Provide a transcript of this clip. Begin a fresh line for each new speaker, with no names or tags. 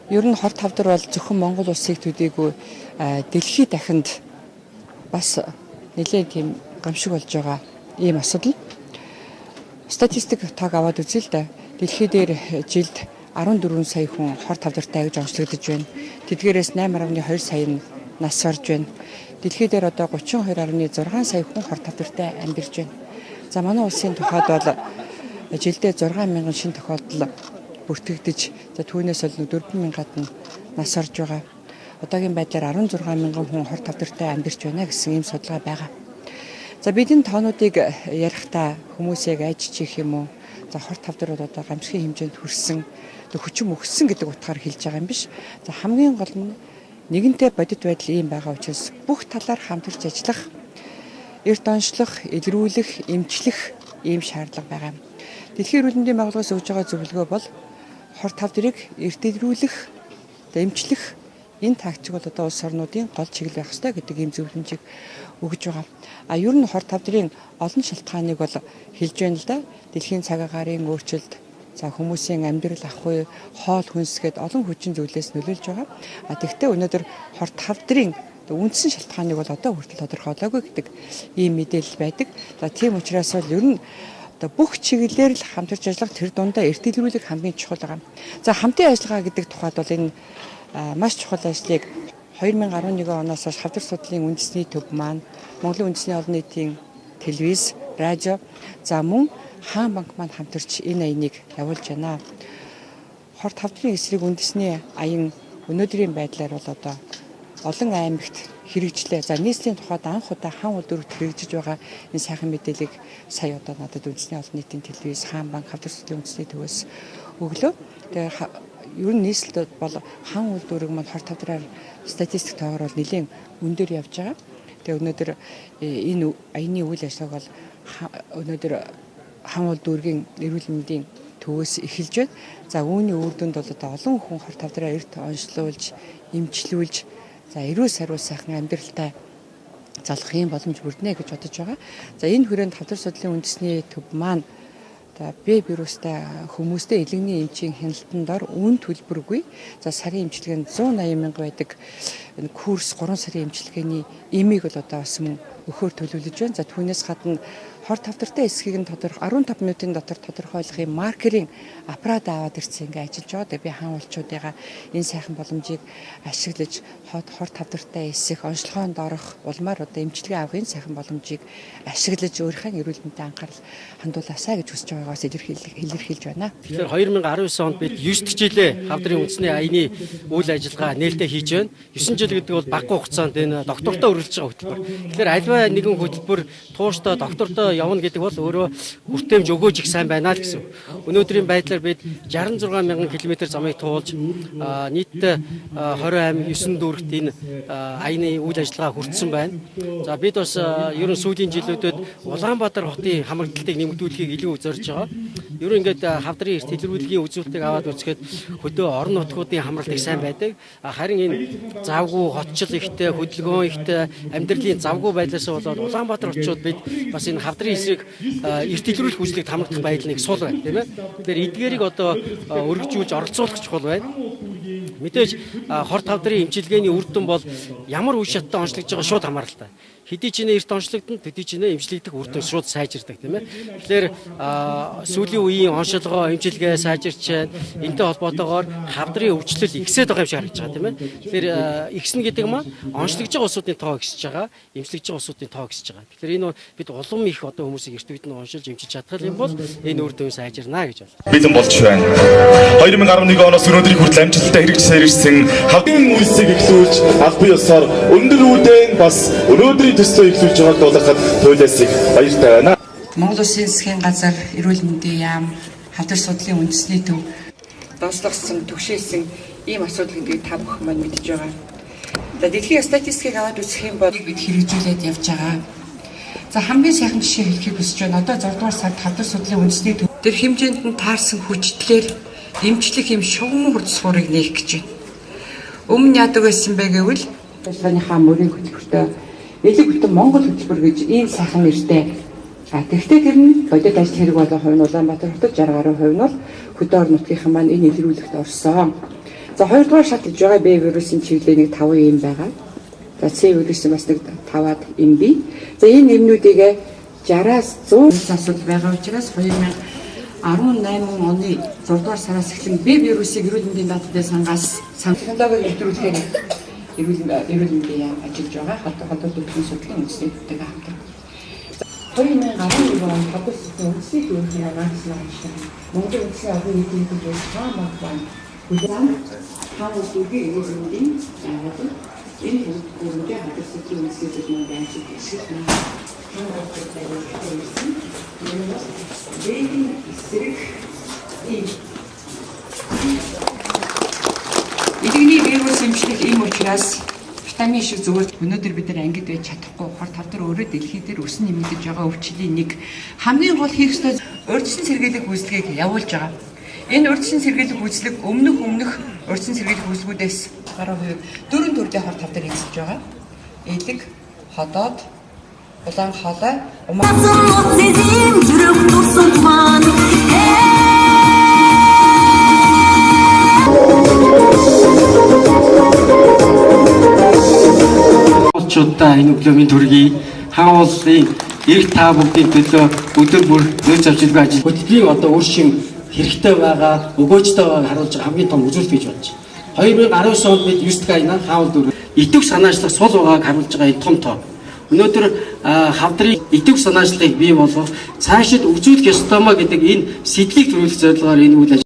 Ер нь хор тавдар бол зөвхөн Монгол улсыг төдийгүй дэлхийд дахинд бас нэлээд тийм гамшиг болж байгаа ийм асуудал. Статистик тоог аваад үзье л да. Дэлхий дээр жилд 14 сая хүн хор тавдартай гэж онцлогдож байна. Тэдгээрээс 8.2 сая нь нас барж байна. Дэлхий дээр одоо 32.6 сая хүн хор тавдартай амьдарч байна. За, манай улсын тухайд бол жилдээ 6 мянган шинэ тохиолдол бүртгэгдэж, за, түүнээс бол 4 мянгад нь нас орж байгаа. Одоогийн байдлаар 16 мянган хүн хор тавдартай амьдарч байна гэсэн ийм судалгаа байгаа. За, бидний тоонуудыг ярихдаа хүмүүсийг айж чих юм уу? За, хор тавдар бол одоо гамшигын хэмжээнд хүрсэн, хүчин мөхссөн гэдэг утгаар хэлж байгаа юм биш. За, хамгийн гол нь нэгэнтээ бодит байдал ийм байгаа учраас бүх талаар хамтарч ажиллах, эрт онцлох, илрүүлэх, эмчлэх ийм шаардлага байгаа юм. Дэлхийн эрүүл мэндийн байгууллагаас өгж байгаа зөвлөгөө бол хор тавдрыг эрт илрүүлэх, эмчлэх энэ тактик бол одоо улс орнуудын гол чиглэл байх ёстой гэдэг ийм зөвлөмжийг өгж байгаа. А ер нь хор тавдрын олон шалтгааныг бол хэлж байна л да. Дэлхийн цаг агаарын өөрчлөлт, за, хүмүүсийн амьдрал ах уу, хоол хүнс гээд олон хүчин зүйлээс нөлөөлж байгаа. А тэгвэл өнөөдөр хор тавдрын үндсэн шалтгааныг бол одоо хүртэл тодорхойлоогүй гэдэг ийм мэдээлэл байдаг. За, тийм учраас бол ер нь одоо бүх чиглэлээр л хамтарч ажиллах, тэр дундаа эрт илрүүлэх хамгийн чухал байгаа. За, хамтын ажиллагаа гэдэг тухайд бол энэ маш чухал ажлыг 2011 оноос хойш хавдар судлалын үндэсний төв маань, Монголын үндэсний олон нийтийн телевиз, радио, за, мөн Хаан банк маань хамтарч энэ аяныг явуулж байна. Хор тавдрын эсрэг үндэсний аян өнөөдрийн байдлаар бол одоо олон аймагт хэрэгжлээ. За, нийслэлийн тухайд анх удаа Хан улдүүрэгт хэрэгжиж байгаа энэ сайхан мэдээллийг сая одоо надад үндэсний олон нийтийн телевиз, Хаан банк, хавдар судлалын үндэсний төвөөс өглөө. Тэгээ ер нь нийслэлд бол Хан улдүүрэг маань хор тавдраар статистик тоогоор бол нэлээд өндөр явж байгаа. Тэгээ өнөөдөр энэ аяны үйл ажиллагааг бол өнөөдөр Хан улдүүргийн эрүүл мэндийн төвөөс эхэлж байна. За, үүний үр дүнд бол одоо олон хүн хор тавдраа эрт онцлуулж, эмчлүүлж, за, эрүүл саруул сайхан амьдралтай залах юм боломж бүрднэ гэж бодож байгаа. За, энэ хүрээнд хавдар судлалын үндэсний төв маань одоо Б вирустай хүмүүстэй элэгний эмчийн хяналтанд дор үн төлбөргүй, за, сарын эмчилгээнд 180 мянга байдаг энэ курс 3 сарын эмчилгээний эмийг бол одоо бас мөн өгөхөөр төлөвлөж байна. За, түүнээс гадна хор тавдартай эсэхийг нь тодорхой 15 минутын дотор тодорхойлох юм маркерын аппарат аваад ирсэн, ингээ ажиллаж байгаа. Би хаан улчуудыгаа энэ сайхан боломжийг ашиглаж хор тавдартай эсэх, онцлогоонд орох, улмаар одоо эмчилгээ авах энэ сайхан боломжийг ашиглаж өөрийнхөө эрүүл мэндэд анхаарал хандуулаасай гэж хүсэж байгаагаас илэрхийлж байна.
Тэгэхээр 2019 онд бид 9 дахь жилээ хавдрын үндэсний аяны үйл ажиллагаа нээлттэй хийж байна. 9 жил гэдэг бол багагүй хугацаанд энэ доктортой үргэлжлэж байгаа хөтөлбөр. Тэгэхээр аливаа нэгэн хөтөлбөр тууштай доктортой явна гэдэг бол өөрөө хүртээмж өгөөж их сайн байна л гэсэн. Өнөөдрийн байдлаар бид 66 мянган км замыг туулж, нийтдээ 20 аймаг 9 дүүрэгт энэ аяны үйл ажиллагаа хүртсэн байна. За, бид бас ер нь сүүлийн жилүүдэд Улаанбаатар хотын хамрагдлалыг нэмэгдүүлэхийг илүү зорж байгаа. Ер нь ингээд хавдрын эрт илрүүлгийн үзүүлэлтийг аваад үзэхэд хөдөө орон нутгуудын хамралт их сайн байдаг. Харин энэ завгүй хотчил ихтэй, хөдөлгөөн ихтэй, амьдралын завгүй байдлаас болоод Улаанбаатар хотчууд бид бас энэ хавдрын эсрэг эрт илрүүлэх үйлчлэгт хамрагдах байдал нэг сул байна, тийм ээ. Тэгэхээр эдгээрийг одоо өргөжүүлж оролцуулах чухал байна. Мэдээж хор тавдрын эмчилгээний үр дүн бол ямар үе шаттай онцлогдож байгаа шууд хамааралтай. Хэдий ч нэ эрт онцлогдоно, төдий ч нэ эмчлэгдэх үр дүн шууд сайжирдаг, тийм ээ. Тэгэхээр сүүлийн үеийн онцлогоо, эмчилгээ сайжирч байна. Энтэй холбоотойгоор хавдрын өвчлөл ихсээд байгаа юм шиг харагдаж байгаа, тийм ээ. Тэгэхээр ихснэ гэдэг маань онцлогдож байгаа улсуудын тоо ихсэж байгаа, эмчлэгдэж байгаа улсуудын тоо ихсэж байгаа. Тэгэхээр энэ бид улам их одоо хүмүүсийг эрт үед нь оншилж эмчилж чадах юм бол энэ үр дүн сайжирна гэж байна.
Бэлэн болж байна. 2011 оноос өнөөдрийг хүртэл амжилттай хэрэгжсэн ирсэн хавдрын үйлсийг эхлүүлж албан ёсоор өндөр үүдэн бас өнөөдрийн төслөө эхлүүлж байгааг дуулгахад туйлаас их баяртай байна.
Монгол Улсын засгийн газар, эрүүл мэндийн яам, хавдар судлалын үндэсний төв доослогдсон, түгшээсэн ийм асуудал гэдгийг та бүхэн маань мэдж байгаа. За, дэлхийн статистикийг аваад үзэх юм бол бид хэрэгжүүлээд явж байгаа. За, хамгийн сайхан жишээ хэлэхийг хүсэж байна. Одоо 6 дугаар сард хавдар судлалын үндэсний төв тэр хэмжээнд нь таарсан хүчтлэр эмчлэх юм шугаман хурдсуурыг нээх гэж байна. Өмнө яадаг байсан бэ гэвэл ажиллагааныхаа мөрийн хөтөлбөртөө элэг бүтэн Монгол хөтөлбөр гэж ийм сайхан нэртэй. А тэгвэл тэр нь бодит ажил хэрэг болон хувь нь Улаанбаатар хотод 60 гаруй хувь нь бол хөдөө орон нутгийнхан маань энэ илрүүлэгт орсон. За, хоёрдугаар шат гэж байгаа Б вирусын чиглэлээ нэг 5 эм байгаа. За, С вирусын бас нэг 5-аад эм бий. За, энэ эмнүүдийг 60-аас 100 асуудал байгаа учраас 2018 оны 6 дугаар сараас эхлэн Б вирусыг эрүүл мэндийн даатгалын сангаас технологиг нэвтрүүлэхээр эрүүл мэндийн яам ажиллаж байгаа. Халдвар төрлийн судлалын үндэсний төвтэйгээ хамтран. 2011 онд халдвар судлалын үндэсний төвийн анаасан ажиллаж Монголын үндэсний олон нийтийн хөтөлбөр хаан банк хүлээн хаан улсын эрүүл мэндийн байгууллага энэ бүрэнтэй халдвар судлалын үндэсний төлөвлөгөөнд амжилт ашиг хаан банк загвартай ирсэн. Энэ бол Б-ийн эсрэг ийм Илэгний вирус эмчлэх им учраас витамин шиг зүгээр өнөөдөр бид нар ангид байж чадахгүй хор тавдар өөрөө дэлхий дээр өсөн нэмэгдэж байгаа өвчлийн нэг хамгийн гол хийх ёстой урьдчилан сэргийлэх үйлчилгээг явуулж байгаа. Энэ урьдчилан сэргийлэх үйлчлэг өмнөх урьдчилан сэргийлэх үйлчлэгүүдээс гаруй хувь дөрвөн төрлийн хор тавдар эзэлж байгаа. Элэг, ходоод, улаан хоолой, умаа
Нуцын зүрх дурсамж маань.
Монголчуудаа энэ өглөөмийн төргий хаан уулын эрг та бүгдийн төлөө өдөр бүр нөөц авчилгүй ажил хөтөлбөрийн одоо үр шим хэрэгтэй байгаа, өгөөжтэй байгааг харуулж байгаа хамгийн том үзүүлэлт гэж бодож байна. 2019 онд бид 9 дахь аянаа хаан уул дүүрэг идэвх санаачлах сул байгааг харуулж байгаа энэ том тоо. Өнөөдөр хавдрын идэвх санаачлагыг бий болгох, цаашид үзүүлэх ёстой маа гэдэг энэ сэдлийг төрүүлэх зорилгоор энэ үйл